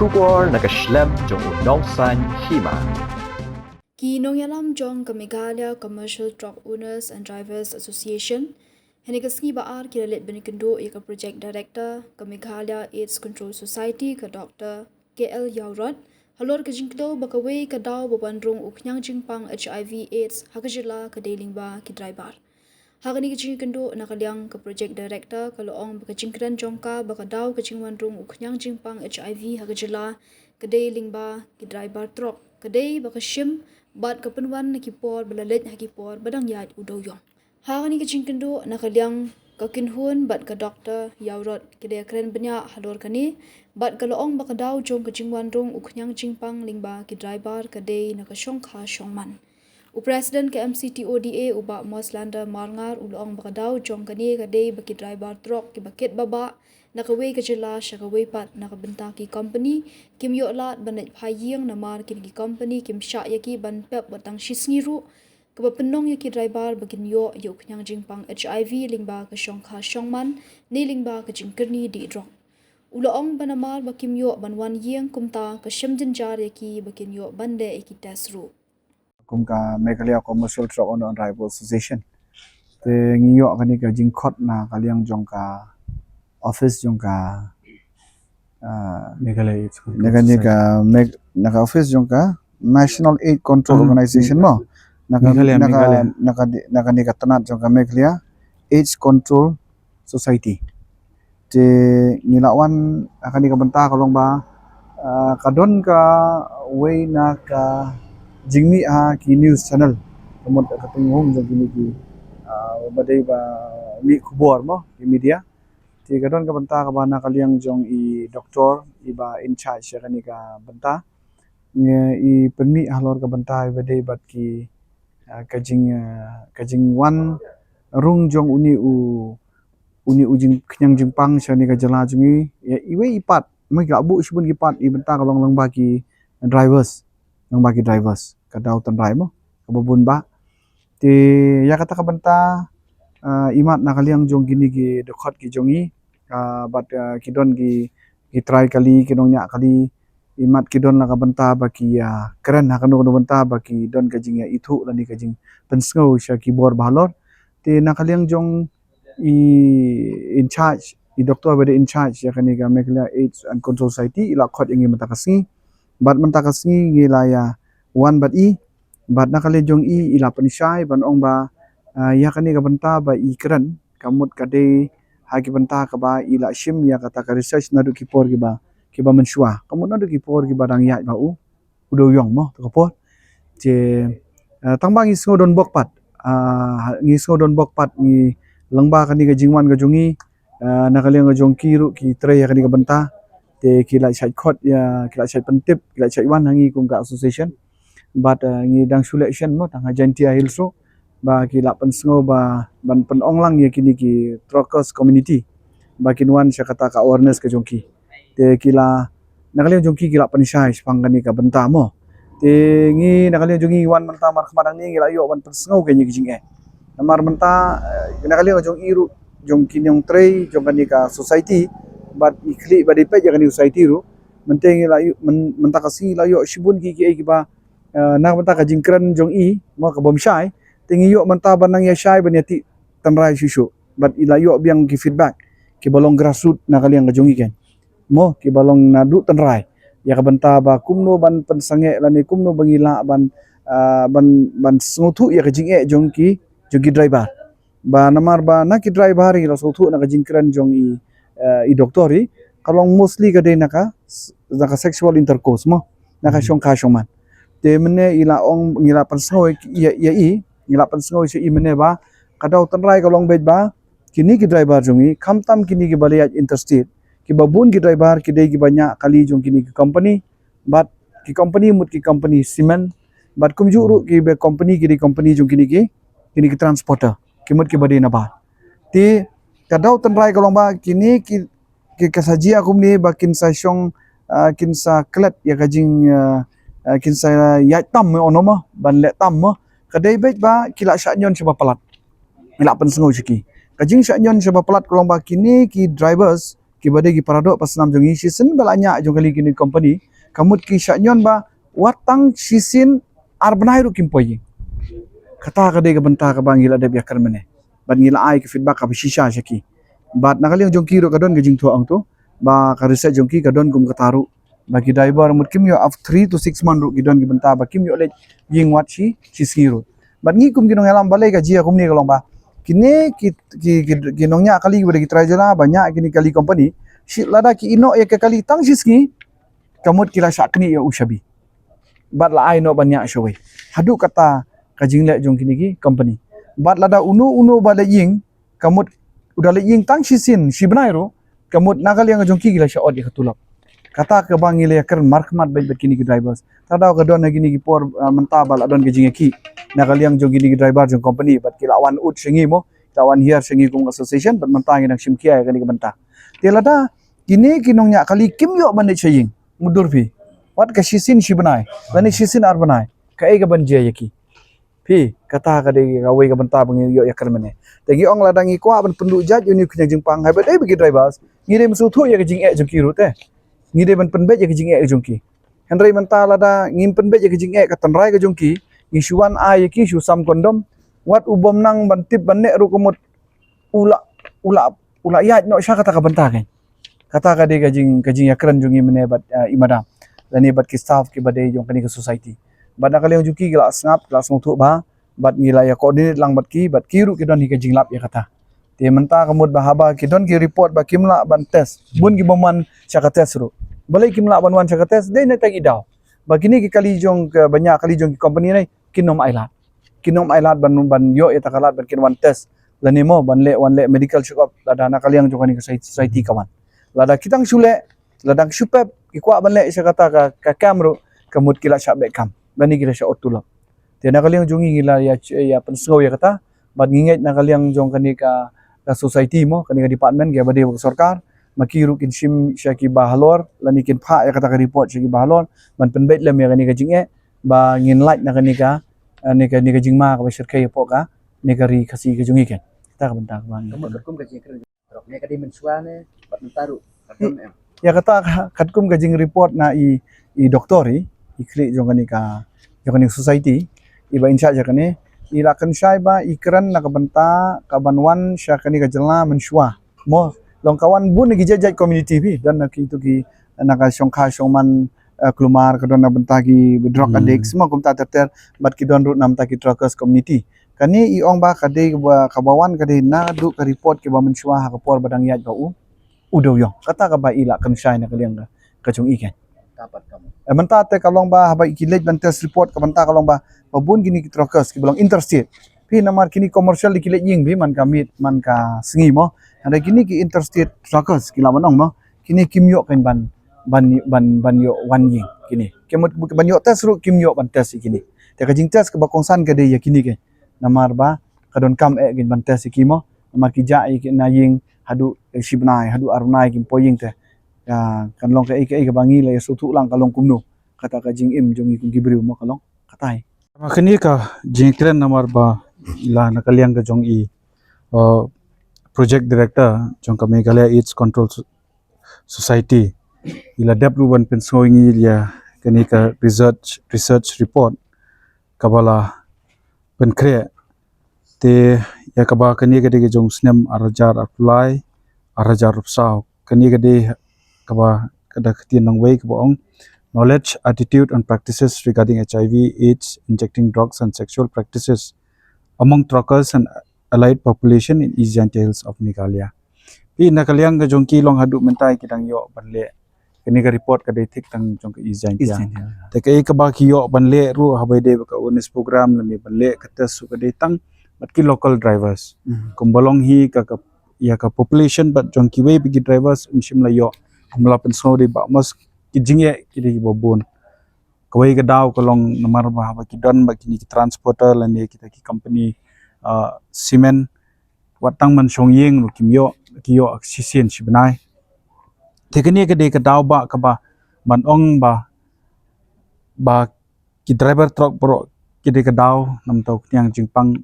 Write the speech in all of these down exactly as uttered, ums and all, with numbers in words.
Khubor na ka shlem jong u nongsaiñ hima. Ki nongïalam jong ka Meghalaya Commercial Truck Owners and Drivers Association, ha kane ka sngi ba ar ki la leit ban ïakynduh ïa ka Project Director ka Meghalaya AIDS Control Society, ka Doctor K L Ïawrot, halor ka jingkdew ba kawei ka daw ba wan rung u khñiang jingpang HIV AIDS ha ka jylla ka dei lyngba ki driver. Ha kane ka jingïakynduh, na ka liang ka Project Director ka la ong ba ka jingkren jong ka ba ka daw ka jingwan rung u khñiang jingpang HIV ha ka jylla ka dei lyngba ki driver truck, ka dei ba ka shim bad ka pynwan na ki por ba la leit ha ki por ba dang ïaid u dewïong. Ha kane ka jingïakynduh, na ka liang ka kynhun bad ka Doctor Ïawrot ki la ïakren bniah halor kane, bad ka la ong ba ka daw jong ka jingwan rung u khñiang jingpang lyngba ki driver ka dei na ka shongkha shongman. U President ka M C T O D A, u Bah Moslander Marngar, u la ong ba ka daw jong kane ka dei ba ki driver truck kiba kit babah na kawei ka jylla sha kawei pat na ka bynta ki company kim ïoh lad ban leit phai ïing, namar kine ki company kim shah ïa ki ban pep wat tang shi sngi ruh, kaba pynlong ïa ki driver ba kin ïoh ïa u khñiang jingpang HIV lyngba ka shongkha shongman ne lyngba ka jingkyrni dih drok. U la ong ba namar ba kim ïoh ban wan ïing, kumta ka shem jynjar ïa ki ba kin ïoh ban leh ïa ki test ruh. Kum ka Meghalaya Commercial Truck Owner and Driver Association, te ngi ïoh kane ka jingkhot na ka liang jong ka office jong ka, ah, Meghalaya AIDS Control na kane ka Society. Meg-, na ka office jong ka National AIDS Control Hmm. Organization mo. Na ka, Meghalaya, na ka, Meghalaya. Na ka di-, na kane ka tnat jong ka Meghalaya AIDS Control Society. Te ngi la wan ha kane ka bynta ka long ba, ah, ka don kawei na ka jingmih ha ki news channel, ka mut ka kynhun jong kine ki, ah, ba dei ba mih khubor mo, ki media. Te ka don ka bynta kaba na ka liang jong i doktor iba in charge ïa kane ka bynta, ngi i pynmih halor ka bynta iba dei bad ki, ah, ka jing, ah, ka jingwan rung jong une u, une u jing, khñiang jingpang sha kane ka jylla jong ngi. Ïa iwei i pat, mo, ka buh shibun ki pat, i bynta ka long lyngba ki drivers, lyngba ki drivers, ka daw tynrai mo, kaba bun bah. Te ïa kata ka bynta, ah, imat na ka liang jong kine ki dkhot ki jong ngi, ah, bad, ah, ki don ki, ki trai kali, ki nongñiah kali, imat ki don la ka bynta ba ki, ah, kren ha kano kano bynta ba ki don ka jingïaithuh lane ka jingpynsngew sha ki bor ba halor. Te na ka liang jong i in charge, i doktor ba dei in charge ïa kane ka Meghalaya AIDS and Control Society, i la khot ïa ngi mynta ka sngi. Bad mynta ka sngi ngi la ïa wan bad i, bad na ka liang jong i, i la pynshai ban ong ba, ah, ïa kane ka bynta ba i kren, ka mut ka dei ha ki bynta kaba i la shim ïa kata ka research naduh ki por kiba, kiba mynshuwa, ka mut naduh ki por kiba dang ïaid ba u, u dewïong mo, to ka por. Te, ah, tang ba ngi sngew donbok pat, ah, ngi sngew donbok pat, ngi lyngba kane ka jingwan ka jong ngi, ah, na ka liang ka jong ki ruh ki trei ïa kane ka bynta. Te ki la shait khot ïa, ki la shait pyntip, ki la shait wan ha ngi kum ka association. Bad, ah, ngi dang shu leh shen mo, tang ha Jaintia Hills ruh, ba ki la pynsngew ba ban pynong lang ïa kine ki truckers community ba kin wan sha kata ka awareness ka jong ki. Te ki la, na ka liang jong ki ki la pynshai shaphang kane ka bynta mo. Te ngi na ka liang jong ngi wan mynta markhmat hangne ngi la ïoh ban pynsngew kane ka jingeh. Namar mynta, eh, na ka liang jong i ruh, jong ki nongtrei jong kane ka society, bad i khlieh ba dei peit ïa kane ka society ruh, mynta ngi la ïoh, myn-, mynta ka sngi la ïoh shibun ki, kiei kiba, eh, na ka bynta ka jingkren jong i mo, ka bym shai. Te ngi ïoh mynta ban nang ïa shai ban ïa tih tynrai shuh shuh. Bad i la ïoh biang ki feedback kiba long grassroot na ka liang ka jong i keiñ mo, kiba long naduh tynrai, ïa ka bynta ba kumno ban pynsangeh lane kumno ba ngi lah ban, ah, ban, ban sngewthuh ïa ka jingeh jong ki, jong ki driver. Ba namar ba na ki driver ngi la sngewthuh na ka jingkren jong i, eh, i doktor i, ka long mostly ka dei na ka s-, na ka sexual intercourse mo, na ka Hmm. shongkha shongman. Te mynne i la ong, ngi la pynsngew ïa, ïa i, ngi la pynsngew sha i mynne ba ka daw tynrai ka long beit ba kine ki driver jong i, khamtam kine kiba la ïaid interstate, kiba bun ki driver ki dei kiba ñiah kali jong kine ki company, bad ki company mut ki company cement, bad kumjuh ruh kiba company ki dei company jong kine ki, kine ki transporter, ki mut kiba dei nabar. Te ka daw tynrai ka long ba kine ki, ki ka sa jia kumne ba kin sa shong, ah, kin sa klet ïa ka jing, ah, ah, kin sa ïaid tam mo, ono mo, ban leh tam mo. Ka dei beit ba ki la shah ñion shaba palat. Ngi la pynsngew sha ki. Ka jingshah ñion shaba palat ka long ba kine ki drivers kiba dei ki paradoh pasnam jong ngi, shisien ba la ñiah jong kali kine ki company, ka mut ki shah ñion ba wat tang shisien ar bnai ruh kim poi ïing. Kata ka dei ka bynta kaba ngi la dep ïakren mynne. Bad ngi la ai ka feedback kaba shisha sha ki. Bad na ka liang jong ki ruh ka don ka jingthoh hangto ba ka research jong ki ka don kum kata ruh, ba ki driver mut kim ïoh, after three to six months ruh ki don ki bynta ba kim ïoh leit ïing wat shi, shi sngi ruh. Bad ngi kum ki nongïalam, balei ka jia kumne ka long ba kine ki, ki, ki, ki nongñiah kali kiba dei ki trai jylla ba ñiah kine kali company, shi lada ki ïeh noh ïa ka kali tang shi sngi, ka mut ki la shah knieh ïa u shabi. Bad la ai noh ban ñiah shawei. Haduh kata ka jingleh jong kine ki company. Bad lada uno uno ba leit ïing, ka mut u da leit ïing tang shisien shi bnai ruh, ka mut na ka liang jong ki ki la shah ot ïa ka tulop. Kata kaba ngi la ïakren markhmat bad, bad kine ki drivers. Te daw ka don ha kine ki por, ah, mynta ba la don ka jingïakhih na ka liang jong kine ki driver jong company, bad ki la wan ud sha ngi mo, ki la wan hiar sha ngi kum association, bad mynta ngi dang shim khia ïa kane ka bynta. Te lada kine ki nongñiah kali kim ïoh ban leit sha ïing, mutdur phi, wat ka shisien shi bnai, lane shisien ar bnai, kaei kaban jia ïa ki? Phi, kata ka dei kawei ka bynta ba ngi ïoh ïakren mynne. Te ngi ong lada ngi kwah ban pynduh jait ïa une u khñiang jingpang, haba dei ba ki drivers, ngi dei ban sngewthuh ïa ka jingeh jong ki ruh te. Ngi dei ban pynbeit ïa ka jingeh jong ki. Hynrei mynta lada ngim pynbeit ïa ka jingeh, ka tynrai ka jong ki, ngi shu wan ai ïa ki shu sam condom, wat u bym nang ban tip ban neh ruh ka mut u la, u la, u la ïaid noh sha kata ka bynta kein. Kata ka dei ka jing, ka jingïakren jong ngi mynne bad, eh, i madam, lane bad ki staff kiba dei jong kane ka society. Bad na ka liang jong ki ki la sngap, ki la sngewthuh bha, bad ngi la ïa coordinate lang bad ki, bad ki ruh ki don hi ka jinglap ïa kata. Te mynta ka mut ba haba ki don ki report ba kim lah ban test, bun ki bym wan sha ka test ruh. Balei kim lah ban wan sha ka test? Dei na tang i daw ba kine ki kali jong ka, ba ñiah kali jong ki company ne, kin ym ailad. Kin ym ailad ban, ban ïoh ïa ta ka lad ban kin wan test lane mo ban leh, wan leh medical check up lada na ka liang jong kane ka society ka wan. Lada ki tang shu leh, lada ki shu pep, ki kwah ban leh sha kata ka, ka camp ruh, ka mut ki la shah beh kam lane ki la shah ot tulop. Te na ka liang jong ngi ngi la ïa, ïa pynsngew ïa kata, bad ngi ngeit na ka liang jong kane ka, ka society mo, kane ka department, kiba dei bad ka sorkar, ma ki ruh kin shim sha kiba halor lane kin phah ïa kata ka report sha kiba halor ban pynbeit lem ïa kane ka jingeh, ba ngin lait na kane ka, eh, ne ka, ne ka jingma kaba shyrkhei hapoh kane ka ri Khasi ka jong ngi kein. Kata ka bynta kaba ngi. Ka mut katkum ka jingkren drok ne ka dei mynshuwa ne bad mynta ruh ka don em? Ïa kata ka, katkum ka jingreport na i, i doktor i, i khlieh jong kane ka, jong kane ka society, iba in charge jong kane, i la kynshai ba i kren na ka bynta kaban wan sha kane ka jylla mynshuwa. Mo, long ka wan bun na ki jait jait community phi, don na kitu ki, na ka shongkha shongman, eh, kulmar, ka don na bynta ki drug addicts, mo kumta ter ter, bad ki don ruh na bynta ki truckers community. Kane i ong ba ka dei kaba, kaba wan ka dei naduh ka report kiba mynshuwa ha ka por ba dang ïaid bad u, u dewïong. Kata kaba i la kynshai na ka liang ka, ka jong i kein. Ka pat kam. Eh, mynta te ka long ba haba ki leit ban test report ka bynta ka long ba, ba bun kine ki truckers kiba long interstate. Phi namar kine commercial de ki leit ïing phi man ka miet, man ka sngi mo. Hynrei kine ki interstate truckers ki la ban ong mo. Kine kim ïoh kein ban, ban, ban, ban ïoh wan ïing kine. Ki mut ban ïoh test ruh kim ïoh ban test ïa kine. Te ka jingtest kaba kongsan ka dei ïa kine kein. Namar ba ka donkam eh kein ban test ïa ki mo. Namar ki jah ïa ki na ïing haduh, eh, shi bnai, haduh ar bnai kim poi ïing te. Ïa, kan long kaei kaei kaba ngi la ïa sngewthuh lang ka long kumno. Kata ka jingim jong ngi kum ki briew mo ka long katai. Namar kane ka jingkren namar ba i la na ka liang ka jong i, uh, project director jong ka Meghalaya AIDS Control So-, Society. I la dep ruh ban pynsngew ïa ngi ïa kane ka research, research report kaba la pynkhreh. Te ïa kaba kane ka dei ka jong u snem ar hajar arphew lai, ar hajar arphew saw. Kane ka dei kaba ka da ka ktien nongwei kaba ong, knowledge, attitude and practices regarding HIV, AIDS, injecting drugs and sexual practices among truckers and allied population in East Jaintia Hills of Meghalaya. Phi na ka liang ka jong ki long haduh mynta ki dang ïoh ban leh. Kane ka report ka dei thik tang jong ka East Jaintia. East Jaintia. Te kaei kaba ki ïoh ban leh ruh haba dei bad ka awareness program lane ban leh ka test ruh ka dei tang bad ki local drivers. Mhm. Kumba long hi ka, ka, ïa ka population bad jong kiwei pat ki drivers un shym la ïoh. Kumba la pynsngew dei ba mos ki jingeh ki dei kiba bun. Kawei ka daw ka long namar ba haba ki don bad kine ki transporter lane kita ki company, ah, cement, wat tang ban shong ïing ruh kim ïoh, ki ïoh shisien shi bnai. Te kane ka dei ka daw ba kaba ban ong ba, ba ki driver truck baroh ki dei ka daw namar ka khñiang jingpang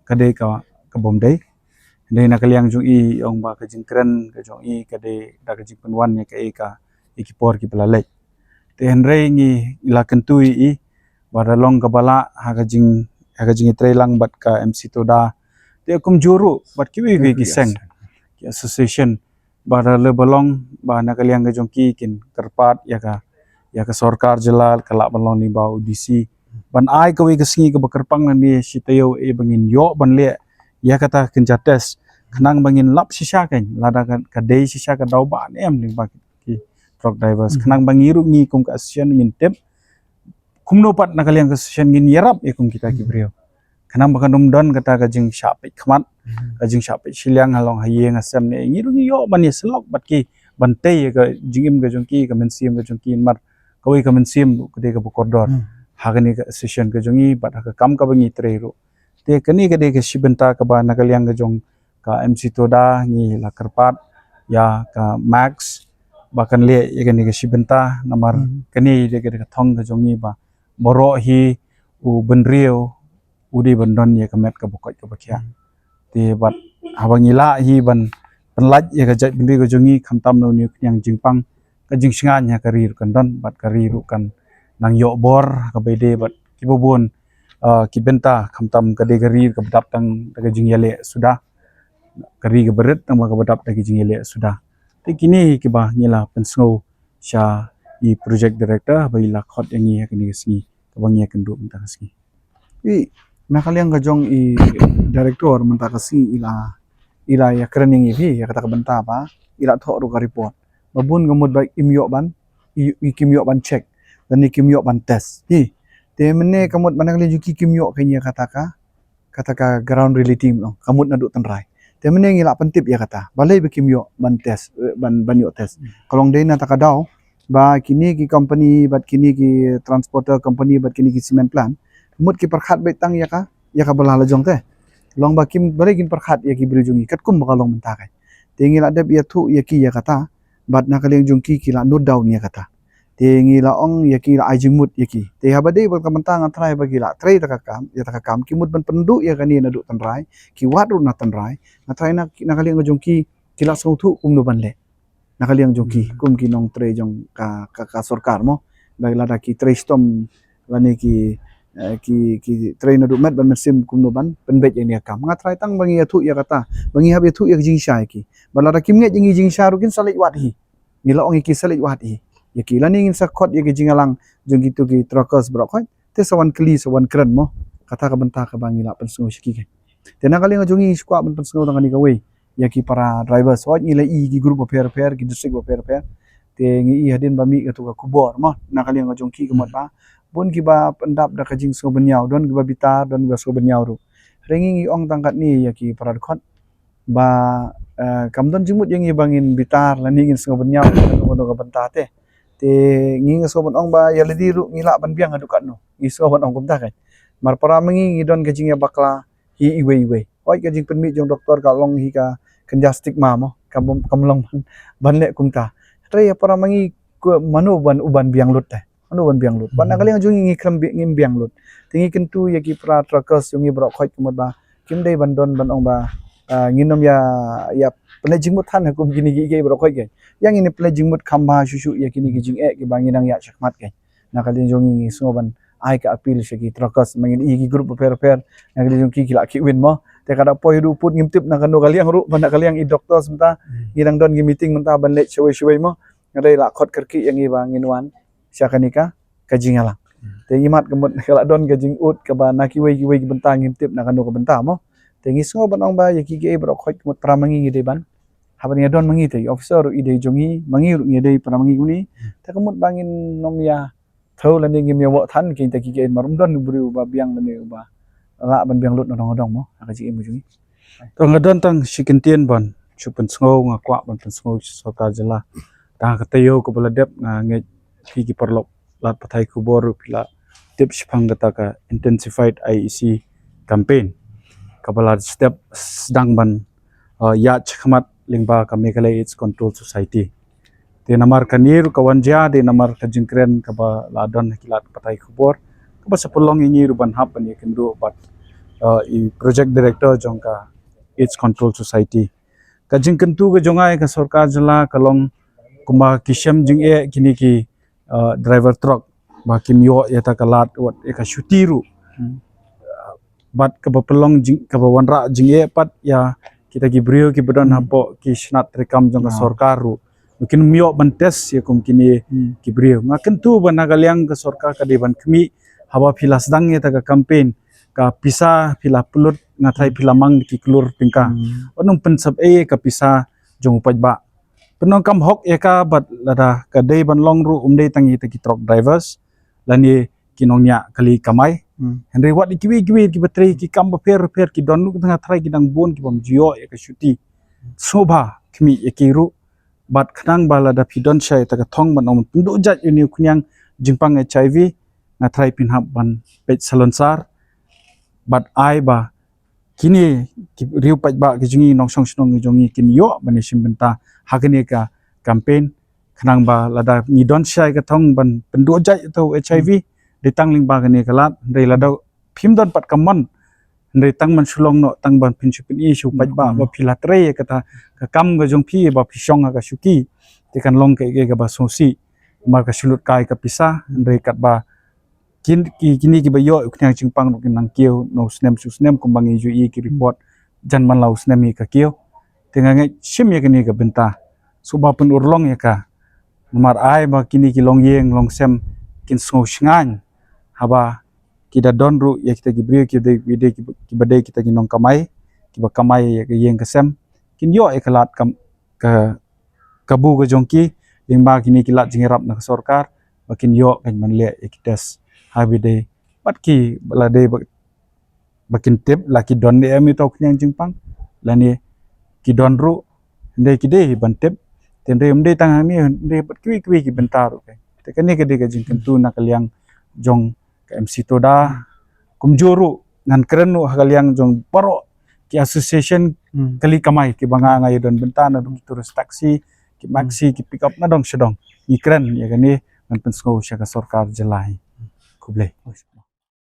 ka dei ka, ka bym dei. Hynrei na ka liang jong i ong ba ka jingkren ka jong i ka dei da ka jingpynwan ïa ka, ïa ka, ïa ki por kiba la leit. Te hynrei ngi la kyntu ïa i ba da long kaba lah ha ka jing, ha ka jingïatreilang bad ka M C Toda. Te kumjuh ruh bad kiwei kiwei ki seng, ki association, ba da leh ba long ba na ka liang ka jong ki kin kyrpad ïa ka, ïa ka sorkar jylla ka lah ban long lyngba u D C ban ai kawei ka sngi kaba kyrpang lane shi taïew eh ba ngin ïoh ban leh ïa kata ka jingtest, khnang ba ngin lap shisha kan, lada ka, ka dei shisha ka daw ba ne em lyngba ki truck drivers. Khnang ba ngi ruh ngi kum ka association ngin tip kumno pat na ka liang ka association ngin ïarap ïa kum kita ki briew. Khnang ba kan ym don kata ka jingshah peit khmat, ka jingshah peit shiliang halong ha ïing ha sem ne, ngi ruh ngi ïoh ban ïasyllok bad ki, ban tei ïa ka jingim ka jong ki, ka mynsiem ka jong ki, namar kawei ka mynsiem ruh ka dei kaba kordor ha kane ka association ka jong ngi bad ha ka kam kaba ngi trei ruh. Te kane ka dei ka shi bynta kaba na ka liang ka jong ka M C Toda ngi la kyrpad ïa ka Max ba kan leh ïa kane ka shi bynta, namar kane dei ka, dei ka thong ka jong ngi ba baroh hi u bynriew u dei ban don ïa ka met kaba koit kaba khiah. Te bad haba ngi lah hi ban pynlait ïa ka jaitbynriew ka jong ngi, khamtam na une u khñiang jingpang, ka jingshngaiñ ha ka ri ruh kan don bad ka ri ruh kan nang ïoh bor ha kaba ïadei bad kiba bun, ah, ki bynta, khamtam ka dei ka ri kaba dap tang da ka jingïaleh suda, ka ri kaba rit tang ba kaba dap da ka jingïaleh suda. Te kine kiba ngi la pynsngew sha i project director ba i la khot ïa ngi ha kane ka sngi kaba ngi ïakynduh mynta ka sngi. I, na ka liang ka jong i director mynta ka sngi i la, i la ïakren ïa ngi hi ïa kata ka bynta ba i la thoh ruh ka report ba bun ka mut ba im ïoh ban, i, i kim ïoh ban check lane kim ïoh ban test hi. Te mynne ka mut ba na ka liang jong ki kim ïoh ka ïa kata ka, kata ka ground reality mo, ka mut naduh tynrai. Te mynne ngi la pyntip ïa kata balei ba kim ïoh ban test, eh, ban, ban ïoh test. Ka long dei na kata ka daw ba kine ki company bad kine ki transporter company bad kine ki cement plant mut ki pyrkhat beit tang ïa ka, ïa kaba la la jong te. Long ba kim, balei kin pyrkhat ïa ki briew jong ngi katkum ba ka long mynta kai. Te ngi la dep ïathuh ïa ki ïa kata bad na ka liang jong ki ki la note down ïa kata. Te ngi la ong ïa ki, la ai jingmut ïa ki. Te haba dei bad ka mynta nga trai ba ki la trei ta ka kam, ïa ta ka kam, ki mut ban pynduh ïa kane naduh tynrai, ki wad ruh na tynrai. Nga trai na, na ka liang jong ki ki la sngewthuh kumno ban leh. Na ka liang jong ki, kum ki nongtrei jong ka, ka, ka sorkar mo. Ba lada ki trei shitom lane ki, eh, ki, ki trei naduh met bad mynsiem kumno ban pynbeit ïa kane ka kam. Nga trai tang ba ngi ïathuh ïa kata, ba ngi hap ïathuh ïa ka jingshisha ïa ki. Ba lada kim ngeit ïa ngi jingshisha ruh kin sa leit wad hi. Ngi la ong ïa ki sa leit wad hi ïa ki lane ngin sa khot ïa ki jingïalang jong kito ki truckers baroh khoit. Te sa wan kylli, sa wan kren mo. Kata ka bynta kaba ngi la pynsngew sha ki kan. Te na ka liang jong ngi shu kwah ban pynsngew tang kane kawei ïa ki para drivers. Hooid ngi la i ki group bapher bapher, ki district bapher bapher. Te ngi i hadien ba mih kato ka khubor mo, na ka liang jong ki ka mut ba bun kiba pyndap da ka jingsngew bynñiaw, don kiba bitar, don kiba sngew bynñiaw ruh. Hynrei ngi, ngi ong tang katne ïa ki para dkhot ba, eh, kam don jingmut ïa ngi ba ngin bitar lane ngin sngew bynñiaw ïa kano kano ka bynta te. Te ngi, ngi sngew ban ong ba ïa lade ruh ngi lah ban biang haduh katno. Ngi sngew ban ong kumta kan. Namar para ma ngi ngi don ka jingïabakla hi iwei iwei. Hooid ka jingpynmih jong doktor ka long hi ka kynja stigma mo, kam, kam long ban, ban leh kumta. Hynrei ïa para ma ngi, ko mano ban, u ban biang lut te. Mano ban biang lut. Bad na ka liang jong ngi, ngi khlem bi-, ngim biang lut. Te ngi kyntu ïa ki para truckers jong ngi baroh khoit ka mut ba kim dei ban don ban ong ba, ah, ngin ym ïa, ïa pynleit jingmut than ha kum kine kiei kiei baroh khoit kan. Ïa ngin pynleit jingmut kham bha shuh shuh ïa kine ki jingeh kiba ngi nang ïaid shakhmat kan. Na ka liang jong ngi, ngi sngew ban ai ka appeal sha ki truckers, ma ngi i ki group bapher bapher, na ka liang jong ki ki la khih win mo. Te ka da poi haduh pud ngim tip na kano ka liang ruh, ba na ka liang i doctors mynta, ngi dang don ki meeting mynta ban leit shawei shawei mo. Nga dei la khot kyrkieh ïa ngi ba ngin wan sha kane ka, ka jingïalang. Te ngi mad ka mut ka la don ka jingud kaba na kiwei kiwei ki bynta ngim tip na kano ka bynta mo. Te ngi sngew ban ong ba ïa ki kiei baroh khoit ka mut para ma ngi ngi dei ban, haba ngi don ma ngi te officer ruh i dei jong ngi, ma ngi ruh ngi dei para ma ngi kumne. Te ka mut ba ngin ym ïa thew lane ngim ïa wad than ki te ki kiei, namar ym don u briew ba biang lane uba lah ban biang lut na dong dong mo ha ka jingim jong ngi. To nga don tang shi kyntien ban shu pynsngew, nga kwah ban pynsngew sha sorkar jylla. Tang ha ka taïew kaba la dep nga ngeit phi ki paralok lad pathai khubor ruh phi la tip shaphang kata ka intensified I E C campaign kaba la step sdang ban, uh, ïaid shakhmat lyngba ka Meghalaya AIDS Control Society. Te namar kane ruh ka wan jia dei namar ka jingkren kaba la don ha ki lad pathai khubor kaba sa pynlong ïa ngi ruh ban hap ban ïakynduh bad, uh, i project director jong ka AIDS Control Society. Ka jingkyntu ka jong nga ïa ka sorkar jylla ka long kumba ki shem jingeh kine ki, uh, driver truck ba kim ïoh ïa ta ka lad wat ïa ka shuti ruh. Hmm. Bad kaba pynlong jing, kaba wanrah jingeh pat ïa kita ki briew kiba don, hmm, hapoh ki shnat treikam jong ka, ah, sorkar ruh. Kin ym ïoh ban test ïa kum kine, hmm, ki briew. Nga kyntu ba na ka liang ka sorkar ka dei ban khmih, haba phi la sdang ïa ta ka campaign, ka pisa phi la pynlut, nga tharai, hmm, phi la mang ki klur tyngka. Hmm. Wat nym pynsep ei ka pisa jong u paidbah. Pyndonkam hok ïa ka, bad lada ka dei ban long ruh, um dei tang ïa kita ki truck drivers lane ki nongñiah kali kamai. Hmm. Hynrei wat ïa kiwei kiwei kiba trei ki kam bapher bapher, ki don ruh, nga tharai ki dang bun kibym ju ïoh ïa ka shuti. Sngewbha khmih ïa ki ruh, bad khnang ba lada phi don sha ïa ta ka thong ban ong pynduh jait ïa une u khñiang jingpang HIV, nga tharai phin hap ban peit salonsar bad ai ba kine ki riew paidbah ki jong ngi, nongshong shnong ki jong ngi kin ïoh ban ïashim bynta ha kane ka campaign, khnang ba lada ngi don sha ïa ka thong ban pynduh jait ïa u HIV, hmm, dei tang lyngba kane ka lad. Hynrei lada phim don pat ka mon, hynrei tang ban shu long noh, tang ban phin shu pyni sha u paidbah, hmm, ba phi la trei ïa kata ka kam ka jong phi ba phi shong ha ka shuki, te kan long kaei kaei kaba sngewsih. Namar ka shu lut kai ka pisa, hynrei katba kin, ki, kine kiba ïoh u khñiang jingpang ruh kin nang kiew na u snem sha u snem, kumba ngi ju ïohi ki report, jan man la u snem hi ka kiew. Te nga ngeit shim ïa kane ka bynta, sngewbha pynurlong ïa ka. Namar ai ba kine ki longïing longsem kin sngew shngaiñ haba ki da don ruh ïa kita ki briew ki dei, ki dei, kiba dei kita ki nongkamai, kiba kamai ïa ka ïing ka sem, kin ïoh ïa ka lad kam, ka kabu ka jong ki, lyngba kine ki lad jingïarap na ka sorkar, ba kin ïoh kan ban leh ïa ki test HIV. Bad ki, ba la dei ba, ba kin tip la ki don ne em ïa uta u khñiang jingpang, lane ki don ruh, hynrei ki dei ban tip. Te hynrei ym dei tang hangne, hynrei bad kiwei kiwei ki bynta ruh. Te kane ka dei ka jingkyntu na ka liang jong ka MCTODA. Kumjuh ruh ngan kren ruh ha ka liang jong baroh ki association, hmm, kali kamai kiba nga, nga ïadon bynta, naduh ki tourist taxi, ki, hmm, maxi, ki pick up, nadong shadong. Ngi kren ïa kane, ngan pynsngew sha ka sorkar jylla hi. Khublei.